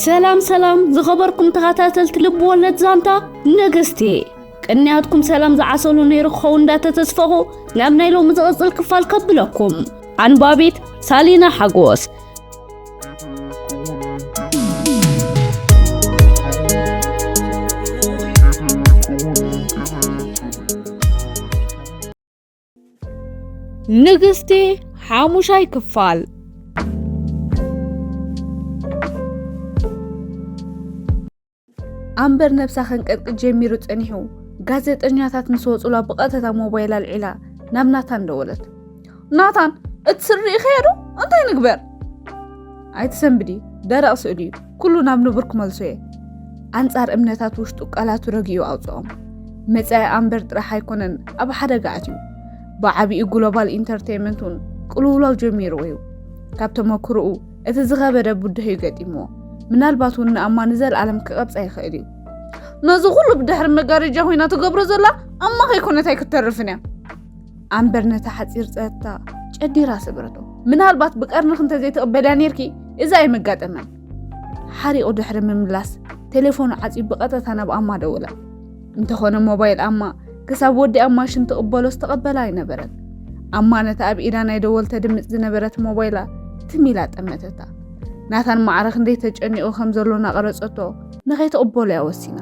ሰላም ሰላም ዝኸበርኩም ተኸታተልቲ ልብ ወለድ ዛንታ ንግስቲ፣ ቅንያትኩም ሰላም ዝዓሰሉ ነይሩ ክኸውን እንዳተተስፈኹ ናብ ናይ ሎሚ ዝቕጽል ክፋል ከብለኩም። ኣንባቢት ሳሊና ሓጎስ። ንግስቲ ሓሙሻይ ክፋል። ኣምበር ነብሳ ከንቀጥቅጥ ጀሚሩ ጸኒሑ፣ ጋዜጠኛታት ምስ ወጹላ ብቐጥታ ሞባይል ኣልዒላ ናብ ናታን ደወለት። ናታን፣ እቲ ስሪ ርኢኸዮ ዶ? እንታይ ንግበር? ኣይትሰንብዲ፣ ደረቕ ስእሊ እዩ። ኩሉ ናብ ንቡር ክመልሶ እየ። ኣንጻር እምነታት ውሽጡ ቃላቱ ረጊኡ ኣውጽኦም። መጻኢ ኣምበር ጥራሕ ኣይኮነን ኣብ ሓደጋ ኣትዩ። ብዓቢኡ ግሎባል ኢንተርቴይመንት እውን ቅልውላው ጀሚርዎ እዩ። ካብ ተመክሮኡ እቲ ዝኸበደ ብድሆ እዩ ገጢምዎ። ምናልባት እውን ንኣማ ንዘለኣለም ክቐብጻ ይኽእል እዩ። ነዚ ኩሉ ብድሕሪ መጋረጃ ኮይና ትገብሮ ዘላ ኣማ ከይኮነት ኣይክተርፍን እያ። ኣምበር ነታ ሓጺር ጸጥታ ጨዲራ ሰበረቶ። ምናልባት ብቀርንኺ እንተዘይትቕበልያ ኔርኪ፣ እዚ ኣይምጋጠመን። ሓሪቑ ድሕሪ ምምላስ፣ ቴሌፎኑ ዓጽዩ ብቐጥታ ናብ ኣማ ደወለ። እንተኾነ ሞባይል ኣማ ክሳብ ወዲኣ ማሽን ትቕበሎ ዝተቐበላ ኣይነበረን። ኣማ ነታ ኣብ ኢዳ ናይ ደወል ተድምጽ ዝነበረት ሞባይላ ትም ኢላ ጠመተታ። ናታን ማዕረ ክንደይ ተጨኒቑ ከም ዘሎ እናቐረጸቶ ንኸይትቕበሎ እያ ወሲና።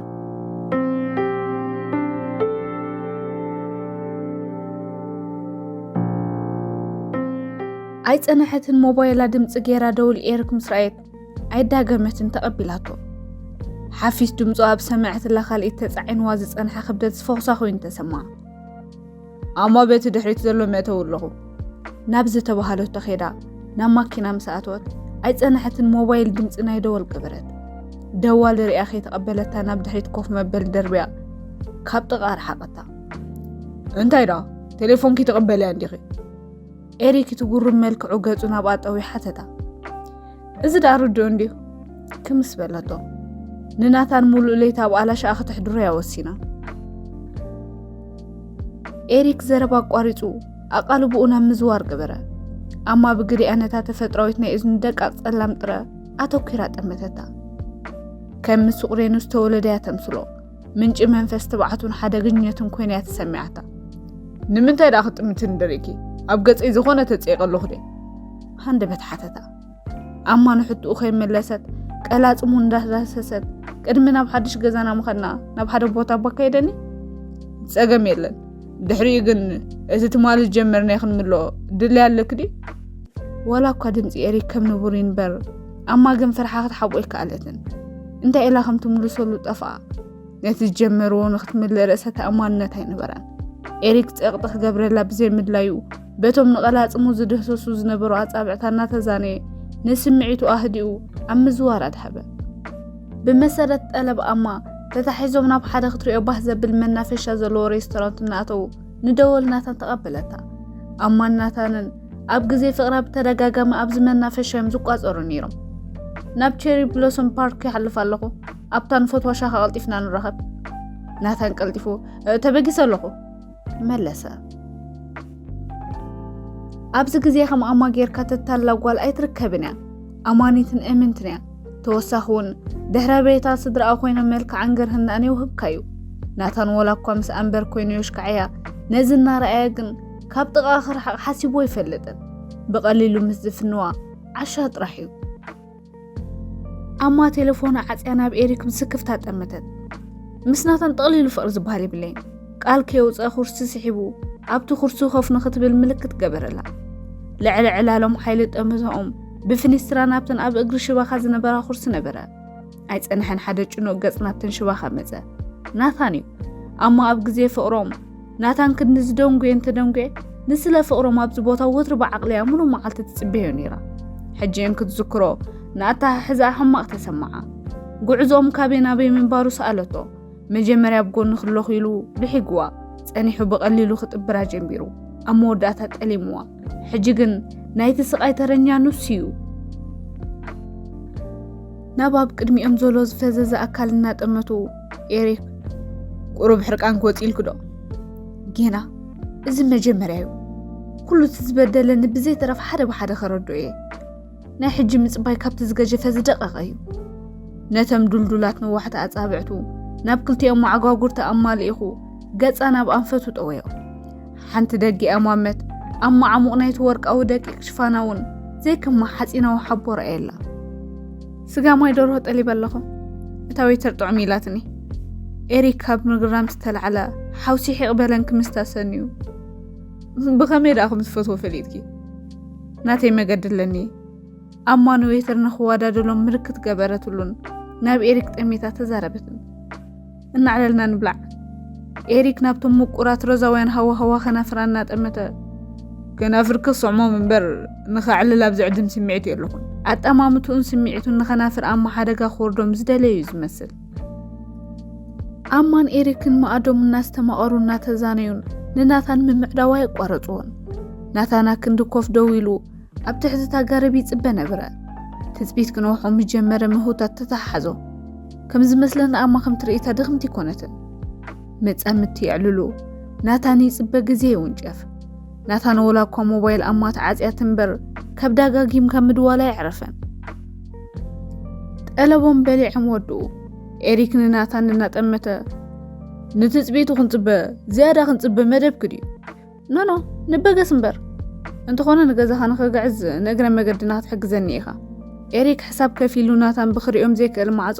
ኣይጸንሐትን ሞባይላ ድምጺ ገይራ ደውል ኤሪክ ምስ ረኣየት ኣይዳገመትን ተቐቢላቶ። ሓፊስ ድምጹ ኣብ ሰምዐትላ ካልኢት ተጻዒንዋ ዝጸንሐ ክብደት ዝፈኹሳ ኮይኑ ተሰምዓ። ኣማ በቲ ድሕሪት ዘሎ መእተዊ ኣለኹ ናብ ዝተባህለቶ ኸይዳ ናብ ማኪና ምስ ኣተወት ኣይጸንሐትን ሞባይል ድምጺ ናይ ደወል ገበረት። ደዋል ሪኣ ከይተቐበለታ ናብ ድሕሪት ኮፍ መበሊ ደርብያ ካብ ጥቓ ረሓቐታ። እንታይ ደኣ ቴሌፎንኪ ትቕበልያ እንዲኺ? ኤሪክ እቲ ጉሩም መልክዑ ገጹ ናብኣ ጠውዩ ሓተታ። እዚ ደኣ ርዱእ እንድዩ ክምስ በለቶ። ንናታን ሙሉእ ለይቲ ኣብ ኣላሻኣ ክተሕድሮ እያ ወሲና። ኤሪክ ዘረባ ኣቋሪጹ ኣቓልቦኡ ናብ ምዝዋር ገበረ። ኣማ ብግዲኣ ነታ ተፈጥራዊት ናይ እዝኑ ደቃቕ ጸላም ጥረ ኣተኲራ ጠመተታ። ከም ምስ ቁሬኑ ዝተወለደ እያ ተምስሎ። ምንጪ መንፈስ ትብዓቱን ሓደገኛነቱን ኮይና እያ ተሰሚዓታ። ንምንታይ ደኣ ክጥምትኒ ደሊኺ? ኣብ ገጸይ ዝኾነ ተጸይቐ ኣለኹ ድየ? ሃንደበት ሓተታ። ኣማ ንሕቶኡ ከይመለሰት ቀላጽሙ እንዳዳሰሰት፣ ቅድሚ ናብ ሓድሽ ገዛና ምኻድና ናብ ሓደ ቦታ እባ ከይደኒ? ጸገም የለን። ድሕሪኡ ግን እቲ ትማሊ ዝጀመርናዮ ክንምልኦ ድልያ ኣለኪ ድዩ? ዋላ እኳ ድምጺ ኤሪክ ከም ንቡር ይንበር፣ ኣማ ግን ፍርሓ ክትሓብኦ ኣይከኣለትን። እንታይ ኢላ ከም ትምልሰሉ ጠፍኣ። ነቲ ዝጀመርዎ ንክትምልእ ርእሰ ተኣማንነት ኣይነበራን። ኤሪክ ጸቕጢ ክገብረላ ብዘይምድላዩ፣ በቶም ንቐላጽሙ ዝድህሰሱ ዝነበሩ ኣጻብዕታ እናተዛነየ፣ ንስምዒቱ ኣህዲኡ ኣብ ምዝዋር ኣድሃበ። ብመሰረት ጠለብ ኣማ፣ ተታሒዞም ናብ ሓደ ክትሪኦ ባህ ዘብል መናፈሻ ዘለዎ ሬስቶራንት እናኣተዉ፣ ንደወል ናታን ተቐበለታ። ኣማን ናታንን ኣብ ግዜ ፍቕራ ብተደጋጋሚ ኣብዚ መናፈሻ እዮም ዝቋጸሩ ነይሮም። ናብ ቸሪ ብሎሶም ፓርክ ይሓልፍ ኣለኹ። ኣብታ ንፈትዋ ሻኻ ቀልጢፍና ንራኸብ። ናታን ቀልጢፉ፣ "እ፣ ተበጊሰ ኣለኹ" መለሰ። ኣብዚ ግዜ ከም ኣማ ጌርካ ተታላ ጓል ኣይትርከብን እያ። ኣማኒትን እምንትን እያ። ተወሳኺ እውን ድሕረ ቤታ ስድራኣ ኮይኖም መልክዓን ገርህናኣን የውህብካ እዩ። ናታን ወላ እኳ ምስ ኣምበር ኮይኑ ዮሽካዕያ ነዚ እናረኣየ ግን ካብ ጥቓ ክርሓቕ ሓሲቡ ኣይፈልጥን። ብቐሊሉ ምስ ዝፍንዋ ዓሻ ጥራሕ እዩ። ኣማ ቴሌፎና ዓጽያ ናብ ኤሪክ ብስክፍታ ጠመተት። ምስ ናታን ጥቕሊሉ ፍቕሪ ዝበሃል የብለይን። ቃል ከየውፅአ ኩርሲ ስሒቡ ኣብቲ ኩርሲ ኮፍ ንክትብል ምልክት ገበረላ። ልዕሊ ዕላሎም ሓይሊ ጠመተኦም ብፍኒስትራ ናብተን ኣብ እግሪ ሽባኻ ዝነበራ ኩርሲ ነበረ። ኣይጸንሐን ሓደ ጭኑቕ ገጽ ናብተን ሽባኻ መጸ። ናታን እዩ። ኣማ ኣብ ግዜ ፍቕሮም ናታን ክንዲ ዝደንጉየን ተደንጉየ፣ ንስለ ፍቕሮም ኣብዚ ቦታ ወትሩ ብዓቕሊ እያ ምሉእ መዓልቲ ትጽበዮ ነይራ። ሕጂ እየን ክትዝክሮ ንኣተሓሕዛኣ ሕማቕ ተሰምዓ። ጉዕዞኦም ካበይ ናበይ ምንባሩ ሰኣለቶ። መጀመርያ ኣብ ጎኒ ክለኹ ኢሉ ልሒግዋ፣ ጸኒሑ ብቐሊሉ ክጥብራ ጀሚሩ። ኣብ መወዳእታ ጠሊምዋ። ሕጂ ግን ናይቲ ስቓይ ተረኛ ንሱ እዩ። ናብ ኣብ ቅድሚኦም ዘሎ ዝፈዘዘ ኣካል እናጠመቱ፣ ኤሪክ፣ ቁሩብ ሕርቃን ክወጽእ ኢልኪ ዶ? ጌና፣ እዚ መጀመርያ እዩ። ኩሉ እቲ ዝበደለኒ ብዘይተረፍ ሓደ ብሓደ ከረድኦ እየ። ናይ ሕጂ ምጽባይ ካብቲ ዝገጀፈ ዝደቀቐ እዩ። ነቶም ዱልዱላት ነዋሕቲ ኣጻብዕቱ ናብ ክልቲኦም መዓጓጉርቲ ኣማሊኢኹ ገጻ ናብ ኣንፈቱ ጠወዮ። ሓንቲ ደጊኣ ሟመት ኣብ መዓሙቕ ናይቲ ወርቃዊ ደቂቕ ሽፋና እውን ዘይከማ ሓጺናዊ ሓቦ ረኣየላ። "ስጋ ማይ ደርሆ ጠሊበ ኣለኹ፣ እታ ዌይተር ጥዑም" ኢላትኒ። ኤሪክ ካብ ምግርራም ዝተላዕለ ሓውሲ ሒቕ በለን ክምስታ ሰንዩ። "ብኸመይ ደኣ ከም ዝፈትዎ ፈሊጥኪ?" "ናተይ መገዲ ኣለኒ" ኣማን ዌይተር ንኽወዳደሎም ምልክት ገበረትሉን ናብ ኤሪክ ጠሚታ ተዛረበትን። "እናዕለልና ንብላዕ" ኤሪክ ናብቶም ምቁራት ሮዛውያን ሃዋህዋ ኸናፍራ እናጠመተ። "ከናፍር ክስዕሞም እምበር ንኸዕልል ኣብ ዝዕድም ስምዒት የለኹን" ኣጠማምትኡን ስምዒቱን ንኸናፍር ኣማ ሓደጋ ክወርዶም ዝደለዩ እዩ ዝመስል። ኣማን ኤሪክን መኣዶም እናስተማቐሩ እናተዛነዩን ንናታን ምምዕዳው ኣየቋረፅዎን። ናታን ኣክንዲ ኮፍ ደው ኢሉ ኣብ ትሕቲ እታ ገረብ ይፅበ ነበረ። ትፅቢት ክንወሖ ምስ ጀመረ ምህውታት ተተሓሓዞ። ከም ዝመስለኒ ኣማ ከም ትርኢታ ድኽምቲ ኣይኮነትን። መጻምድቲ የዕልሉ። ናታን ይጽበ ግዜ ይውንጨፍ። ናታን ወላ እኳ ሞባይል ኣማ ተዓጽያት እምበር፣ ካብ ዳጋጊምካ ምድዋል ኣየዕረፈን። ጠለቦም በሊዖም ወድኡ። ኤሪክ ንናታን እናጠመተ፣ "ንትጽቢቱ ክንጽበ፣ ዝያዳ ክንጽበ መደብኪ ድዩ?" "ኖኖ፣ ንበገስ እምበር። እንተኾነ ንገዛኻ ንኽግዕዝ ንእግረ መገድና ክትሕግዘኒ ኢኻ።" ኤሪክ ሕሳብ ከፊሉ ናታን ብኽሪኦም ዘይክእል ማዕጾ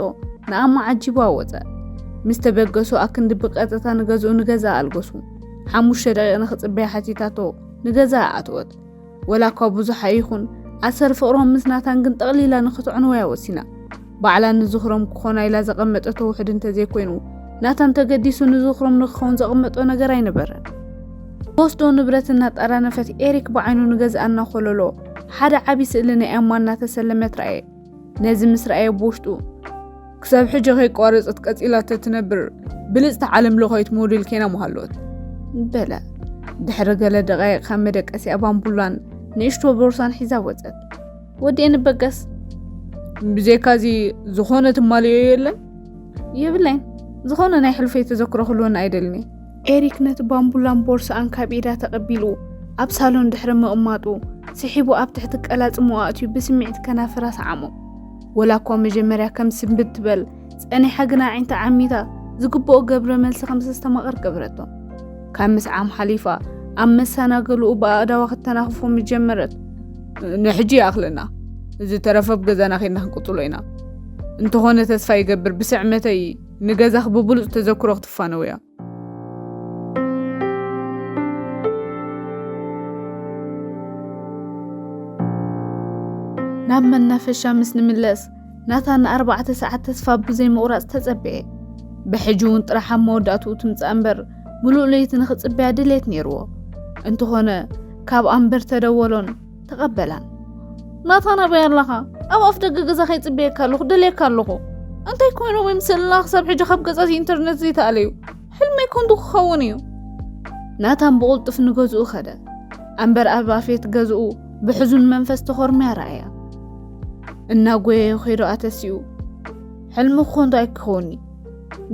ንኣማ ዓጂቡ ኣወጸ። ምስ ተበገሱ ኣክንዲ ብቐጥታ ንገዝኡ ንገዛ ኣልገሱ። ሓሙሽተ ደቂቕ ንኽጽበያ ሓቲታቶ ንገዛ ኣተወት። ወላ እኳ ብዙሕ ኣይኹን፣ ኣሰር ፍቕሮም ምስ ናታን ግን ጠቕሊላ ንኽትዕንወያ ወሲና። ባዕላ ንዝኽሮም ክኾና ኢላ ዘቐመጠቶ ውሕድ እንተዘይኮይኑ፣ ናታን ተገዲሱ ንዝኽሮም ንክኸውን ዘቐመጦ ነገር ኣይነበረን። ወስዶ ንብረት እናጠራነፈት ኤሪክ ብዓይኑ ንገዝኣ እናኾለሎ፣ ሓደ ዓቢ ስእሊ ናይ ኣማ እናተሰለመት ረኣየ። ነዚ ምስ ረኣየ ብውሽጡ፣ "ክሳብ ሕጂ ከይቋረጸት ቀጺላ ተትነብር፣ ብልጽቲ ዓለም ለኻዊት ሞዴል ኬና ምሃለወት" በለ። ድሕሪ ገለ ደቓይቕ ካብ መደቀሲኣ ባምቡላን ንእሽቶ ቦርሳን ሒዛ ወጸት። "ወዲኤ ንበገስ?" "ብዘይካዚ ዝኾነ ትማልዮ የለን?" "የብለይን። ዝኾነ ናይ ሕልፈይ ተዘክሮ ክህልወኒ ኣይደልን እየ።" ኤሪክ ነቲ ባምቡላን ቦርሳኣን ካብ ኢዳ ተቐቢሉ ኣብ ሳሎን ድሕሪ ምቕማጡ፣ ስሒቡ ኣብ ትሕቲ ቀላጽምኡ ኣእትዩ ብስምዒት ከናፍራ ሰዓሞ። ወላ እኳ መጀመርያ ከም ስንብድ ትበል ጸኒሓ፣ ግና ኣዒንታ ዓሚታ ዝግብኦ ገብረ መልሲ ከም ዘስተማቕር ገበረቶ። ካብ ምስዓም ሓሊፋ ኣብ መሰናገሉኡ ብኣእዳዋ ክተናኽፎ ምጀመረት። "ንሕጂ ይኣኽለና። እዚ ተረፈ ኣብ ገዛና ኬድና ክንቅጽሎ ኢና። እንተኾነ ተስፋ ይገብር ብስዕመተይ ንገዛኽ ብብሉጽ ተዘክሮ ክትፋነውያ።" ናብ መናፈሻ ምስ ንምለስ፣ ናታን ንኣርባዕተ ሰዓት ተስፋ ብዘይ ምቑራጽ ተጸበየ። ብሕጂ እውን ጥራሕ ኣብ መወዳእትኡ ትምጻእ እምበር፣ ምሉእ ለይቲ ንኽጽበያ ድሌት ነይርዎ። እንተኾነ፣ ካብ ኣምበር ተደወሎን ተቐበላን። "ናታን ኣበይ ኣለኻ? ኣብ ኣፍ ደገ ገዛ ከይጽበየካ ኣለኹ፣ ደልየካ ኣለኹ። እንታይ ኮይኖም እዮም ስእልኻ ክሳብ ሕጂ ካብ ገጻት ኢንተርነት ዘይተኣለዩ? ሕልመይ ከንቱ ክኸውን እዩ።" ናታን ብቕልጡፍ ንገዝኡ ከደ። ኣምበር ኣብ ኣፌት ገዝኡ ብሕዙን መንፈስ ተኾርምያ ረኣያ። እናጎየየ ኸይዱ ኣተሲኡ፣ "ሕልሚ ከንቱ ኣይክኸውን'ዩ።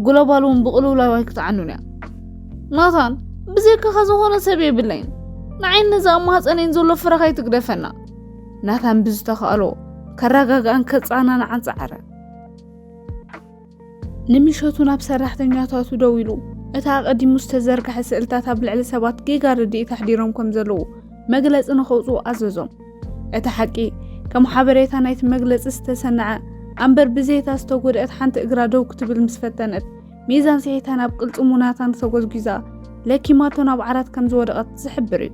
ግሎባል እውን ብቕልውላው ኣይክትዓኑን እያ። ናታን፣ ብዘይካኻ ዝኾነ ሰብ የብለይን። ንዓይን ነዚ ኣብ ማህፀነይን ዘሎ ፍረኻ ኣይትግደፈና።" ናታን ብዝተኻእሎ ከረጋግኣን ከጸናንዓን ጸዓረ። ንምሸቱ ናብ ሰራሕተኛታቱ ደዊሉ፣ እታ ኣቐዲሙ ዝተዘርግሐ ስእልታት ኣብ ልዕሊ ሰባት ጌጋ ርድኢት ኣሕዲሮም ከም ዘለዉ መግለጺ ንኸውጽኡ ኣዘዞም። እቲ ሓቂ፣ ከም ሓበሬታ ናይቲ መግለጺ ዝተሰንዐ ኣምበር ብዘይታ ዝተጎድአት ሓንቲ እግራ ደው ክትብል ምስ ፈተነት፣ ሚዛን ስሒታ ናብ ቅልጽሙ ናታን ተጎዝጒዛ፣ ለኪማቶ ናብ ዓራት ከም ዝወደቐት ዝሕብር እዩ።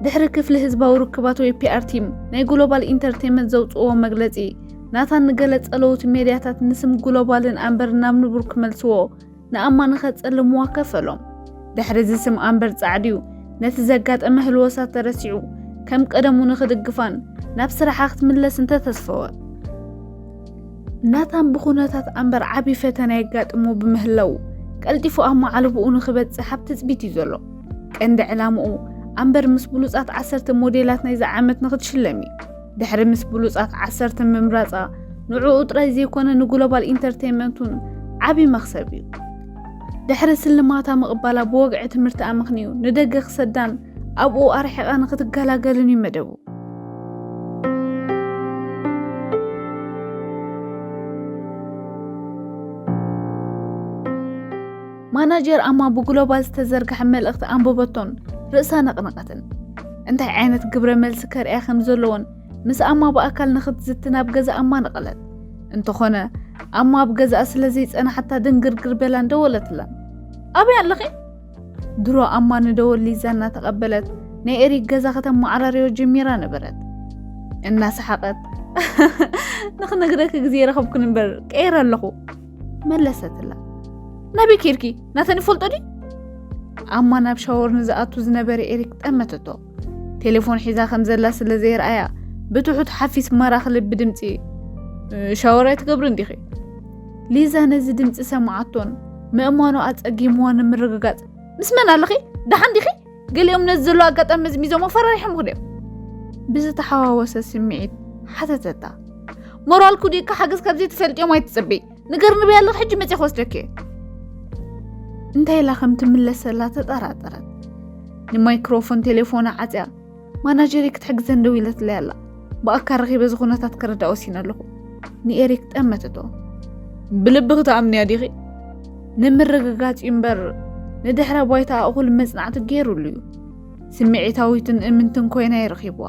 ድሕሪ ክፍሊ ህዝባዊ ርክባት ወይ ፒኣር ቲም ናይ ግሎባል ኢንተርቴይንመንት ዘውጽእዎ መግለጺ፣ ናታን ንገለ ጸለውቲ ሜድያታት ንስም ግሎባልን ኣምበርን ናብ ንቡር ክመልስዎ ንኣማ ንኸጸልምዋ ከፈሎም። ድሕሪ እዚ ስም ኣምበር ጻዕድዩ ነቲ ዘጋጠመ ህልወሳት ተረሲዑ ከም ቀደሙ ንኽድግፋን ናብ ስራሓ ክትምለስ እንተተስፈወ። ናታን ብኹነታት ኣምበር ዓቢ ፈተና የጋጥሞ ብምህላው፣ ቀልጢፉ ኣብ መዓልቦኡ ንኽበጽሕ ኣብ ትጽቢት እዩ ዘሎ። ቀንዲ ዕላምኡ ኣምበር ምስ ብሉጻት ዓሰርተ ሞዴላት ናይዚ ዓመት ንኽትሽለም እዩ። ድሕሪ ምስ ብሉጻት ዓሰርተ ምምራጻ፣ ንዕኡ ጥራይ ዘይኮነ ንግሎባል ኢንተርቴይንመንት እውን ዓቢ መኽሰብ እዩ። ድሕሪ ስልማታ ምቕባላ ብወግዒ ትምህርቲ ኣመኽንዩ ንደገ ክሰዳን ኣብኡ ኣርሒቓ ንኽትገላገልን እዩ መደቡ። ማናጀር ኣማ ብግሎባል ዝተዘርግሐ መልእኽቲ ኣንበበቶን ርእሳ ነቕነቐትን። እንታይ ዓይነት ግብረ መልሲ ከርእያ ከም ዘለዎን ምስ ኣማ ብኣካል ንኽትዝቲ ናብ ገዛ ኣማ ነቐለት። እንተኾነ ኣማ ኣብ ገዛኣ ስለ ዘይጸናሓታ ድንግርግር በላን ደወለትላን። ኣበይ ኣለኺ? ድሮ ኣማ ንደወል ሊዛ እናተቐበለት ናይ ኤሪክ ገዛ ከተመዓራርዮ ጀሚራ ነበረት። እናሰሓቐት ንኽነግረኪ ግዜ ረኸብኩን እምበር ቀይረ ኣለኹ መለሰትላ። ናበይ ከይድኪ? ናተን ይፈልጦ ድዩ? ኣማ ናብ ሻወር ንዝኣቱ ዝነበረ ኤሪክ ጠመተቶ። ቴሌፎን ሒዛ ከም ዘላ ስለ ዘይረኣያ ብትሑት ሓፊስ ማራኺ ልቢ ድምፂ፣ "እ፣ ሻወር ኣይትገብሪ እንዲኺ?" ሊዛ ነዚ ድምፂ ሰማዓቶን ምእማኑ ኣፀጊምዋ ንምርግጋፅ፣ "ምስ መን ኣለኺ? ደሓን ዲኺ? ገሊኦም ነዚ ዘሎ ኣጋጣሚ መዝሚዞም ኣፈራሪሖምኺ ድዮም?" ብዝተሓዋወሰ ስምዒት ሓተተታ። "ሞራል ክውድእካ ሓገዝ ካብ ዘይትፈልጥዮም ኣይትፅበይ። ንገርኒ በይ ኣለኺ፣ ሕጂ መፅየ ክወስደኪ እየ." እንታይ ኢላ ከም ትምለሰላ ተጠራጠረት። ንማይክሮፎን ቴሌፎና ዓፅያ፣ "ማናጀረይ ክትሕግዘን ደዊለትለይ ኣላ። ብኣካል ረኺበ እዚ ኩነታት ክርዳእ ወሲነ ኣለኹ." ንኤሪክ ጠመተቶ። "ብልብኺ ትኣምንያ ዲኺ?" ንምርግጋጽ እዩ እምበር ንድሕረ ባይታ እኹል መጽናዕቲ ገይሩሉ እዩ። ስምዒታዊትን እምንትን ኮይና ይረኺብዋ።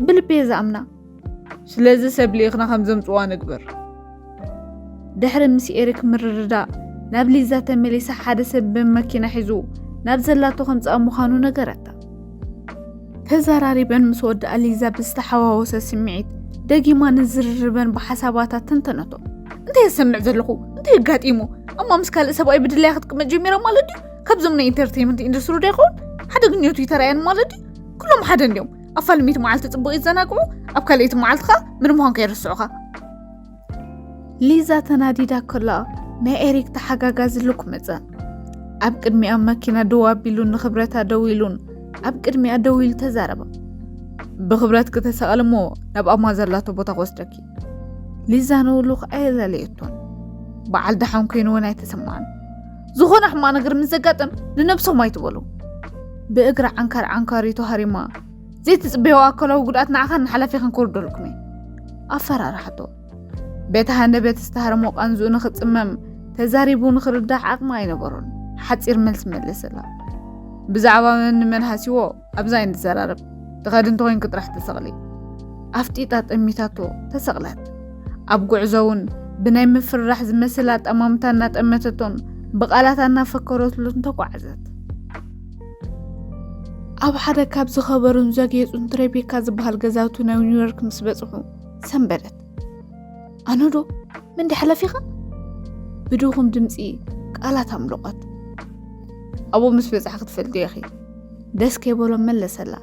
"ብልቢ እየ ዝኣምና። ስለዚ ሰብ ልኢኽና ከም ዘምጽዋ ንግበር." ድሕሪ ምስ ኤሪክ ምርድዳእ ናብ ሊዛ ተመሊሳ ሓደ ሰብ ብመኪና ሒዙ ናብ ዘላቶ ከምጽኣ ምዃኑ ነገረታ። ተዘራሪበን ምስ ወድኣ ሊዛ ብዝተሓዋወሰ ስምዒት ደጊማ ንዝርርበን ብሓሳባታ ተንተነቶ። "እንታይ ዝሰምዕ ዘለኹ? እንታይ ኣጋጢሙ? ኣማ ምስ ካልእ ሰብኣይ ብድላያ ክትቅመጥ ጀሚራ ማለት ድዩ? ካብዞም ናይ ኢንተርቴይመንት ኢንዱስትሪ ዶ ይኸውን? ሓደግኛቱ ይተራእያን ማለት ድዩ? ኩሎም ሓደ እንድዮም። ኣብ ፋልሚት መዓልቲ ጽቡቕ ይዘናግዑ፣ ኣብ ካልኣይቲ መዓልቲ ኸኣ ምንም ምዃንካ ይርስዑኻ." ሊዛ ተናዲዳ ከላ ናይ ኤሪክ ተሓጋጋዚ ልኩ መጸ። ኣብ ቅድሚኣ መኪና ደው ኣቢሉን ንኽብረታ ደው ኢሉን ኣብ ቅድሚኣ ደው ኢሉ ተዛረባ። "ብኽብረት ክተሰቐል እሞ ናብ ኣማ ዘላቶ ቦታ ክወስደኪ። ሊዛ ንውሉኽ ኣየላለየቶን። በዓል ደሓን ኮይኑ እውን ኣይተሰምዓን። ዝኾነ ሕማቕ ነገር ምስ ዘጋጥም ንነብሶም ኣይትበሉ." ብእግራ ዓንካር ዓንካሪቱ ሃሪማ፣ "ዘይትጽበይዎ ኣካላዊ ጉድኣት ንዓኻን ንሓላፊኻን ክወርደልኩም እየ" ኣፈራርሓቶ። በቲ ሃንደበት ዝተሃረሞ ቃንዝኡ ንኽጽመም ተዛሪቡ ንኽርዳእ ዓቕሚ ኣይነበሮን። ሓጺር መልሲ መለሰላ። "ብዛዕባ መን ንመን ሃሲዎ ኣብዛ ኣይንዘራረብ። ትኸዲ እንተኾይንኪ ጥራሕ ተሰቕሊ።" ኣፍጢጣ ጠሚታቶ ተሰቕለት። ኣብ ጉዕዞ እውን ብናይ ምፍርራሕ ዝመስል ኣጠማምታ እናጠመተቶን ብቓላት እናፈከረትሉን ተጓዓዘት። ኣብ ሓደ ካብ ዝኸበሩን ዘግየጹን ትሬቤካ ዝበሃል ገዛውቲ ናይ ኒውዮርክ ምስ በጽሑ ሰንበደት። "ኣነ ዶ? መን ድዩ ሓላፊኻ?" ብድኹም ድምጺ ቃላት ኣምለቖት። "ኣብኡ ምስ በጻሕኪ ትፈልጥዮ ኢኺ" ደስ ከይበሎ መለሰላ።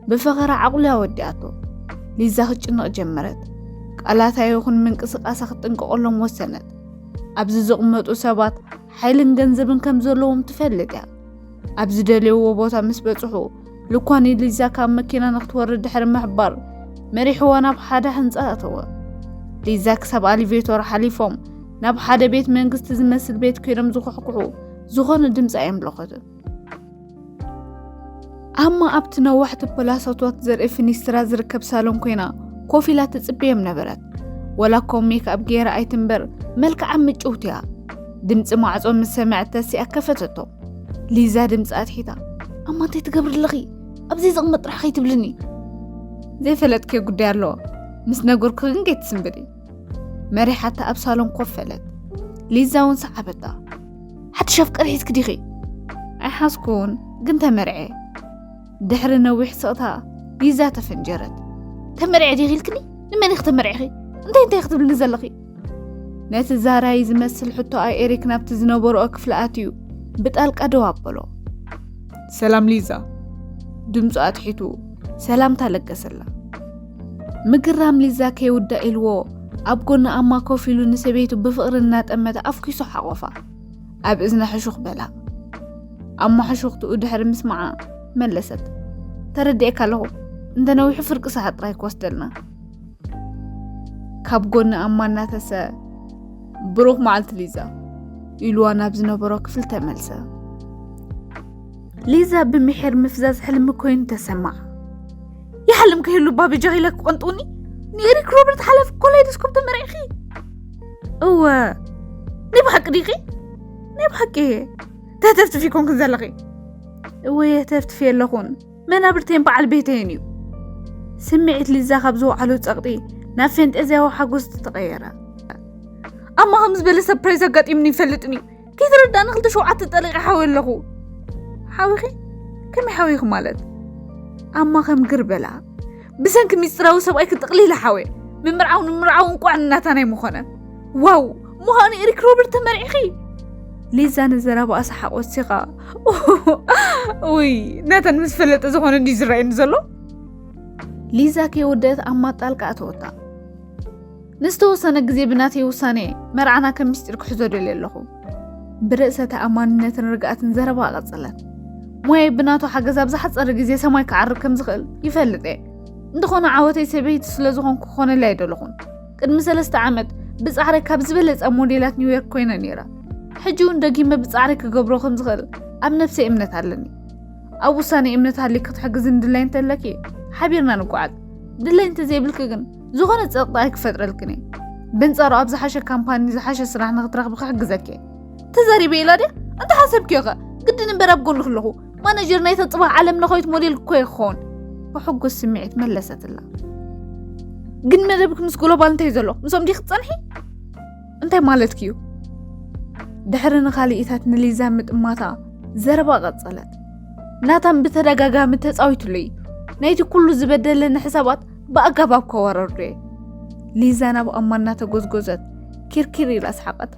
ብፈኸራ ዓቑልያ ወዲኣቶ። ሊዛ ክትጭነቕ ጀመረት። ቃላታ ይኹን ምንቅስቓሳ ክትጥንቀቐሎም ወሰነት። ኣብዚ ዝቕመጡ ሰባት ሓይልን ገንዘብን ከም ዘለዎም ትፈልጥ እያ። ኣብ ዝደልይዎ ቦታ ምስ በጽሑ፣ ልኳን ሊዛ ካብ መኪና ንክትወርድ ድሕሪ ምሕባር፣ መሪሕዋ ናብ ሓደ ህንጻ ኣተወ። ሊዛ ክሳብ ኣሊቬቶር ሓሊፎም ናብ ሓደ ቤት መንግስቲ ዝመስል ቤት ኮይኖም ዝኹሕኩሑ፣ ዝኾነ ድምጺ ኣየምለኸትን። ኣማ ኣብቲ ነዋሕቲ ፕላሳታት ዘርኢ ፍኒስትራ ዝርከብ ሳሎን ኮይና ኮፍ ኢላ ትጽበዮም ነበረት። ወላ እኮ ሜክኣፕ ገይራ ኣይትንበር፣ መልክዓ ምጭውቲ እያ። ድምጺ ማዕጾ ምስ ሰምዐት ተሲኣ ከፈተቶ። ሊዛ ድምጺ ኣትሒታ፣ "ኣማ እንታይ ትገብሪ ኣለኺ? ኣብዚ ዝቕመጥ ጥራሕ ከይትብልኒ። ዘይፈለጥክዮ ጉዳይ ኣለዎ። ምስ ነገርኩ ግን ከይትስንብዲ።" መሪሓታ ኣብ ሳሎን ኮፍ በለት። ሊዛ እውን ሰዓበታ። "ሓድሽ ኣፍቃሪ ሒዝኪ ዲኺ?" "ኣይሓዝኩን፣ ግን ተመርዐ።" ድሕሪ ነዊሕ ስቕታ ሊዛ ተፈንጀረት። "ተመርዐ ዲኺ ኢልክኒ? ንመን ኢኺ ተመርዒኺ? እንታይ እንታይ ክትብልኒ ዘለኺ?" ነቲ ዛራይ ዝመስል ሕቶኣ ኤሪክ ናብቲ ዝነበርኦ ክፍሊ ኣትዩ ብጣልቃ ደው ኣበሎ። "ሰላም ሊዛ።" ድምፁ ኣትሒቱ ሰላምታ ለገሰላ። ምግራም ሊዛ ከይውዳእ ኢልዎ ኣብ ጎኒ ኣማ ኮፍ ኢሉ ንሰበይቱ ብፍቕሪ እናጠመተ ኣፍኪሱ ሓቖፋ። ኣብ እዝና ሕሹኽ በላ። ኣማ ሕሹኽትኡ ድሕሪ ምስማዓ መለሰት፣ "ተረዲኤካ ኣለኹ። እንተ ነዊሑ ፍርቂ ሰዓት ጥራይ ክወስደልና።" ካብ ጎኒ ኣማ እናተሰ፣ "ብሩኽ መዓልቲ ሊዛ" ኢልዋ ናብ ዝነበሮ ክፍሊ ተመልሰ። ሊዛ ብምሒር ምፍዛዝ ሕልሚ ኮይኑ ተሰማዓ። "ይሓልም ከይህሉ ባቢ ጃኺላ ክቐንጥውኒ? ንኤሪክ ሮበርት ሓላፊ ኮላይዶስኮፕ ተመርዒኺ?" "እወ፣ ናይ ብሓቂ ዲኺ?" ናይ ብሓቂ ተተፍትፊ ኮንክን ዘለኺ። እወ፣ ተፍትፊ የለኹን። መናብርተይን በዓል ቤተይን እዩ። ስምዒት ሊዛ ካብ ዝወዓሎ ጸቕጢ ናብ ፈንጠዝያዊ ሓጎስ ተቐየረ። ኣማ ከም ዝበለ ሰርፕራይዝ ኣጋጢምኒ ይፈልጥኒ። ከይትረዳእኒ ክልተ ሸውዓተ ጠሊቐ ሓዊ ኣለኹ። ሓዊኺ? ከመይ ሓዊኺ ማለት? ኣማ ከም ግር በላ። ብሰንኪ ሚስጥራዊ ሰብኣይ ክጥቕሊለ ሓወ። ምምርዓው ንምርዓው እንቋዕ እናታናይ ምኾነ። ዋው! ምዃኑ ኤሪክ ሮበርት ተመርዒኺ? ሊዛ ንዘረባኣ ሰሓቕ ወሲኻ። ውይ፣ ናታን ምስ ፈለጠ ዝኾነ እንዲዩ ዝረኣየኒ ዘሎ። ሊዛ ከይወደአት ኣማ ጣልቃ ኣተወታ። ንዝተወሰነ ግዜ ብናተይ ውሳኔ መርዓና ከም ምስጢር ክሕዞ ደልየ ኣለኹ። ብርእሰ ተኣማንነትን ርግኣትን ዘረባ ቀጸለት። ሞያይ ብናቱ ሓገዝ ኣብ ዝሓጸረ ግዜ ሰማይ ክዓርግ ከም ዝኽእል ይፈልጥ እየ። እንተኾነ ዓወተይ ሰበይቲ ስለ ዝኾንኩ ክኾነለይ ኣይደለኹን። ቅድሚ ሰለስተ ዓመት ብጻዕረይ ካብ ዝበለጸ ሞዴላት ኒውዮርክ ኮይነ ነይረ። ሕጂ እውን ደጊመ ብጻዕረይ ክገብሮ ከም ዝኽእል ኣብ ነፍሰይ እምነት ኣለኒ። ኣብ ውሳኔ እምነት ሃልዩ ክትሕግዝን ድላይ እንተለኪ ሓቢርና ንጓዓዝ። ድላይ እንተዘይብልኪ ግን ዝኾነ ጸቕጢ ኣይክፈጥረልክን እየ። በንጻሩ ኣብ ዝሓሸ ካምፓኒ ዝሓሸ ስራሕ ንኽትረኽቢ ክሕግዘኪ እየ። ተዛሪበ ኢላ ድያ? እንተሓሰብክዮ ኸ? ግድን እምበር ኣብ ጎንኺ ኣለኹ። ማነጀር ናይታ ጽባሕ ዓለም ለኻዊት ሞዴል እኮ እየ ክኸውን። ብሕጉስ ስምዒት መለሰትላ። ግን መደብኪ ምስ ግሎባል እንታይ ዘሎ? ምስኦም ዲኺ ክትጸንሒ? እንታይ ማለትኪ እዩ? ድሕሪ ንኻልኢታት ንሊዛ ምጥማታ ዘረባ ቀጸለት። ናታን ብተደጋጋሚ ተጻዊቱለይ። ናይቲ ኩሉ ዝበደለኒ ሕሳባት ብኣገባብ ከወረርዶ እየ። ሊዛ ናብ ኣማ እናተጎዝጎዘት ኪርኪር ኢላ ሰሓቐት።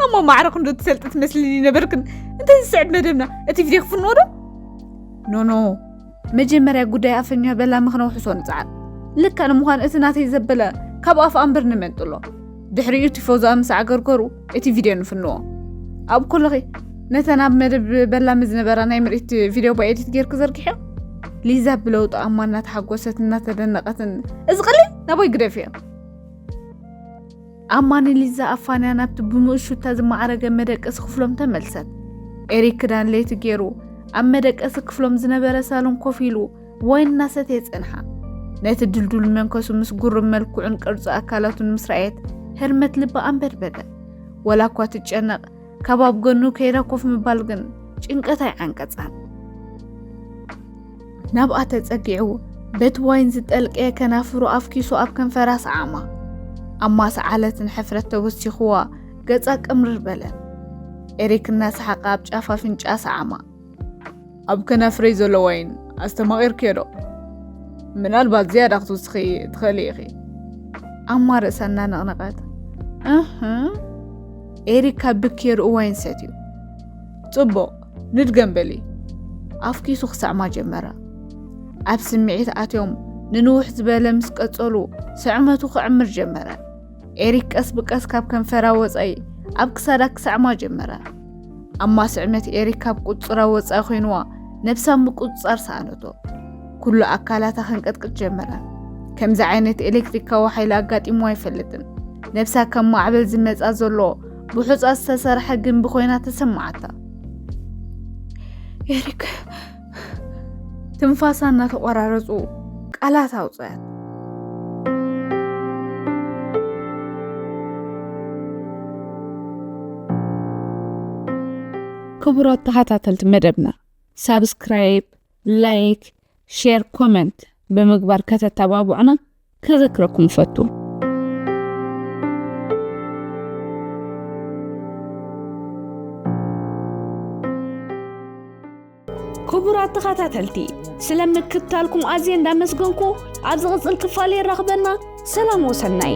ኣማ ማዕረ ክንዶ ትሰልጢ ትመስልኒ ነበርክን። እንታይ ዝስዕብ መደብና? እቲ ቪድዮ ክፍንዎ ዶ? ኖኖ፣ መጀመርያ ጉዳይ ኣፈኛ በላሚ ክነውሕሶ ንጽዓር። ልክዕ ንምዃን እቲ ናተይ ዘበለ ካብ ኣፍ ኣንበር ንመንጥሎ። ድሕሪኡ ቲፎዞኣ ምስ ኣገርገሩ እቲ ቪድዮ ንፍንዎ። ኣብ ኩልኺ ነተን ኣብ መደብ በላሚ ዝነበራ ናይ ምርኢት ቪድዮ ብኤዲት ጌርኪ ዘርግሕዮ? ሊዛ ብለውጢ ኣማ እናተሓጎሰት እናተደነቐትን፣ "እዚ ቀሊል ናባይ ግደፍዮ!" ኣማ ንሊዛ ኣፋንያ ናብቲ ብምእሹታ ዝመዓረገ መደቀሲ ክፍሎም ተመልሰት። ኤሪክ ክዳን ለይቲ ገይሩ ኣብ መደቀሲ ክፍሎም ዝነበረ ሳሎን ኮፍ ኢሉ ዋይን እናሰተየ ጸንሓ። ነቲ ድልዱል መንከሱ ምስ ጉርብ መልክዑን ቅርጺ ኣካላቱን ምስ ረኣየት ህርመት ልባ ኣንበድበደ። ወላ እኳ ትጨነቕ፣ ካብ ኣብ ጎኑ ከይዳ ኮፍ ምባል ግን ጭንቀት ኣይዓንቀጻን። ናብኣ ተጸጊዑ በቲ ዋይን ዝጠልቀየ ከናፍሩ ኣፍኪሱ ኣብ ከንፈራ ሰዓማ። ኣማ ሰዓለትን ሕፍረት ተወሲኽዋ ገጻ ቅምርር በለ። ኤሪክ እናሰሓቐ ኣብ ጫፍ ኣፍንጫ ሰዓማ። "ኣብ ከናፍረይ ዘሎ ዋይን ኣስተማቒርክዮ ዶ? ምናልባት ዝያዳ ክትውስኺ ትኽእሊ ኢኺ።" ኣማ ርእሳ እናነቕነቐት፣ "እህ፣ ኤሪክ ካብ ብኪ ርእዩ ዋይን ሰትዩ። ጽቡቕ፣ ንድገም በሊ።" ኣፍኪሱ ክስዕማ ጀመረ። ኣብ ስምዒት ኣትዮም ንንውሕ ዝበለ ምስ ቀጸሉ፣ ስዕመቱ ክዕምር ጀመረ። ኤሪክ ቀስ ብቀስ ካብ ከንፈራ ወጻኢ ኣብ ክሳዳ ክስዕማ ጀመረ። ኣማ ስዕመት ኤሪክ ካብ ቁጽጽራ ወጻኢ ኮይንዋ፣ ነብሳ ምቁጽጻር ሰኣነቶ። ኩሉ ኣካላታ ከንቀጥቅጥ ጀመረ። ከምዚ ዓይነት ኤሌክትሪካዊ ሓይሊ ኣጋጢምዋ ኣይፈልጥን። ነብሳ ከም ማዕበል ዝመጻ ዘሎ ብሑጻ ዝተሰርሐ ግንቢ ኮይና ተሰማዓታ። "ኤሪክ!" ትንፋሳ እናተቆራረጹ ቃላት ኣውጽኣት። ክቡራት ተኸታተልቲ መደብና፣ ሳብስክራይብ፣ ላይክ፣ ሼር፣ ኮመንት ብምግባር ከተተባብዑና ከዘክረኩም እፈቱ። ክቡራት ተኸታተልቲ፣ ስለ ምክትታልኩም ኣዝየ እንዳመስገንኩ፣ ኣብ ዝቕጽል ክፋል የራኽበና። ሰላም ወሰናይ።